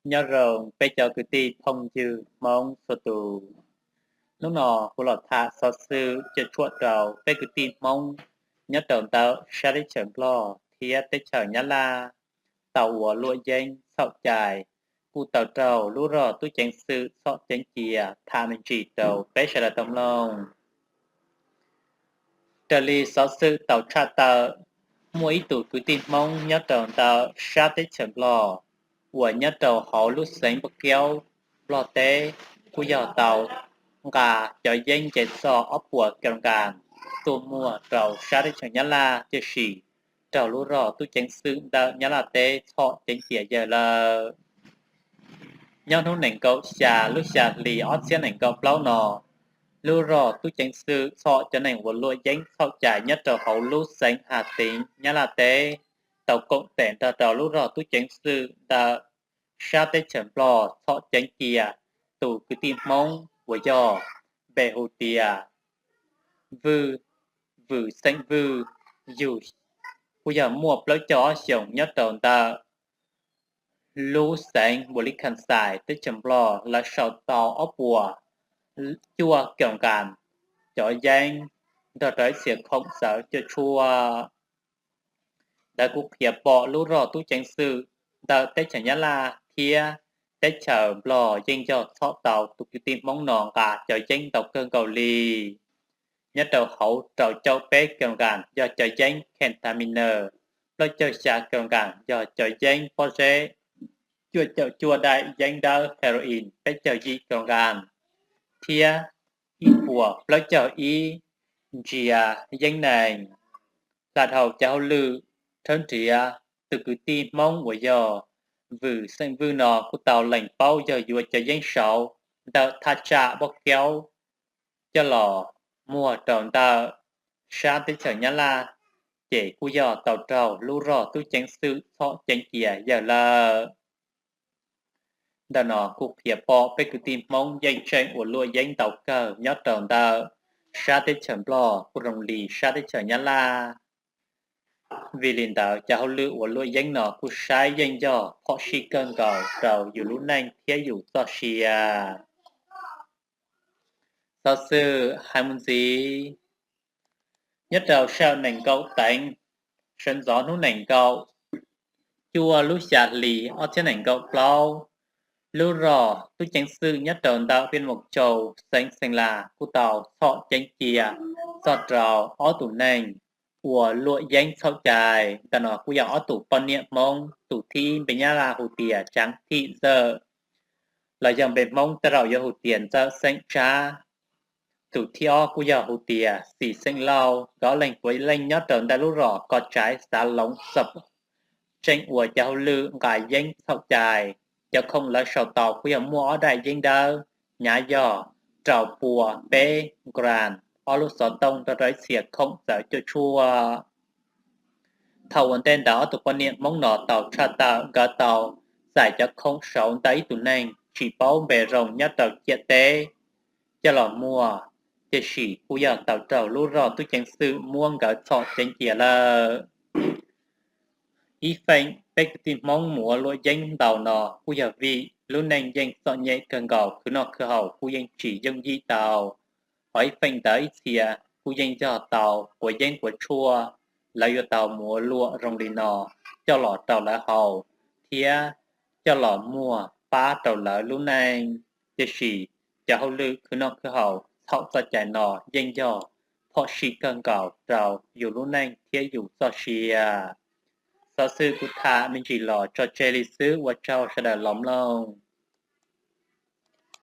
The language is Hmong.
Nyob zoo peb cov kwv tij phooj ywg Hmoob txhua tus. Hnub no kuv los tham xov xwm cuam tshuam rau peb kwv tij Hmoob nyob rau ntawm sab teb chaws Nplog thiab teb chaws Nyab Laj tau ua luam yeeb txhaum cai, kuj tau raug lub rog tub ceev xwm txhom ceev cia. Tham me ntsis rau peb sawv daws tau mloog. Raws li xov xwm tau tshaj tawm, muaj ib tug kwv tij Hmoob nyob rau ntawm sab teb chaws Nplog uas nyob rau hauv lub xeev Npauj Kaub, Nplog teb, kuj yog tau nqa cov yeeb nce txog ob puas kis lus nkas tuaj muag rau sab teb chaws Nyab Laj, tiam sis raug lub rog tub ceev xwm ntawm Nyab Laj teb txhom ceev cia yawg lawm. Nyob hnub nees nkaum xya lub xya hli ob txhiab nees nkaum plaub no, lub rog tub ceev xwm txhom cov neeg ua luam yeeb txhaum cai nyob rau hauv lub xeev Has Teev Nyab Laj teb tau koom tes nrog rau lub rog tub ceev xwm ntawm sab teb chaws Nplog txhom ceev cia tus kwv tij Hmoob uas yog npe hu tias Vwj, Vwm xeem Vwj, yug kuj yog muaj plaub caug ob xyoos nyob rau ntawm lub xeev Npus Lis Khas Xais teb chaws Nplog. Lawv sau tau ob puas cuaj kis lus nkas cov yeeb nrog rau ib txhia khoom txawv cuam tshuam. Lawv kuj qhia pom lub rog tub ceev xwm ntawm teb chaws Nyab Laj thiab teb chaws Nplog yeej yog txhom tau tus kwv tij Hmoob no nqa cov yeeb ntau kawg nkaus li. Nyob rau hauv rau caum peb kis lus nkas yog cov yeeb khentamines, plaub caug xya kis lus nkas yog cov yeeb pob zeb, cuaj caum cuaj daim yeeb dawb heroin, peb caug yim kis lus nkas, thiab ib puas plaub caug ib ntsiav yeeb nees. Hla dhau cov hauj lwm rhawb nrhiav, tus kwv tij Hmoob uas yog Vwm xeem Vwj no kuj tau lees paub yog yuav cov yeeb saud ntawm thaj tsam Npauj Kaub coj los muag rau ntawm sab teb chaws Nyab Laj, ces kuj yog tau raug lub rog tub ceev xwm txhom ceev cia yawg lawm. Ntawm no kuj qhia pom peb kwv tij Hmoob yeej tseem ua luam yeeb ntau kawg nyob rau ntawm sab teb chaws Nplog kuj zoo li sab teb chaws Nyab Laj. Vim li ntawd cov hauj lwm ua luam yeeb no kuj saib yeej yog phom sij kawg nkaus rau yus lub neej thiab yus txoj sia. Xov xwm hais mus ntxiv, nyob rau sij hawm nees nkaum teev sawv ntxov hnub nees nkaum cuaj lub xya hli ob txhiab nees nkaum plaub, lub rog tub ceev xwm nyob rau ntawm Vias Moos Tsau xeev Xeem Las kuj tau txhom ceev cia txog rau ob tug neeg ua luam yeeb txhaum cai. Ntawm no kuj yog ob tug poj niam Hmoob, tus thib ib npe Nyab Laj hu tias Tsaav Thim Ntxawm, los yog npe Hmoob tej zaum yuav hu tias Ntxawm xeem Tsab. Tus thib ob kuj yog hu tias Xis xeem Lauj. Nkawd ob leeg puav leej nyob rau ntawm lub zos Kos Tsaiv xav Loov Xos, tseem ua cov hauj lwm nqa yeeb txhaum cai. Cov khoom lawv sau tau kuj yog muaj ob daim yeeb dawb, hnyav yog rau pua peb gram, ob lub xov tooj nrog rau ib txhia khoom txawv cuam tshuam. Thaum ua ntej ntawd ob tug poj niam Hmoob no tau tshaj tawm nkawd tau txais cov khoom saud ntawm ib tug neeg tsis paub npe zoo nyob rau ciam teb coj los muag, tiam sis kuj yog tau raug lub rog tub ceev xwm muab nkawd txhom ceev cia lawm. Ib feem peb kwv tij Hmoob mus ua luam yeeb ntau no kuj yog vim lub neej yeej txom nyem kawg nkaus, khwv noj khwv haus kuj yeej tsis yooj yim tau. Ho ib feem ntawd ib txhia kuj yeej yog tau quav yeeb quav tshuaj, lawv yuav tau mus ua luam zoo li no coj los rau lawv haus thiab coj los muag pab rau lawv lub neej. Tiam sis cov hauj lwm khwv noj khwv haus txhaum txoj cai no yeej yog phom sij kawg nkaus rau yus lub neej thiab yus txoj sia. Xov xwm kuv tham me ntsis los tso tseg li xwb, ua tsaug sawv daws los mloog.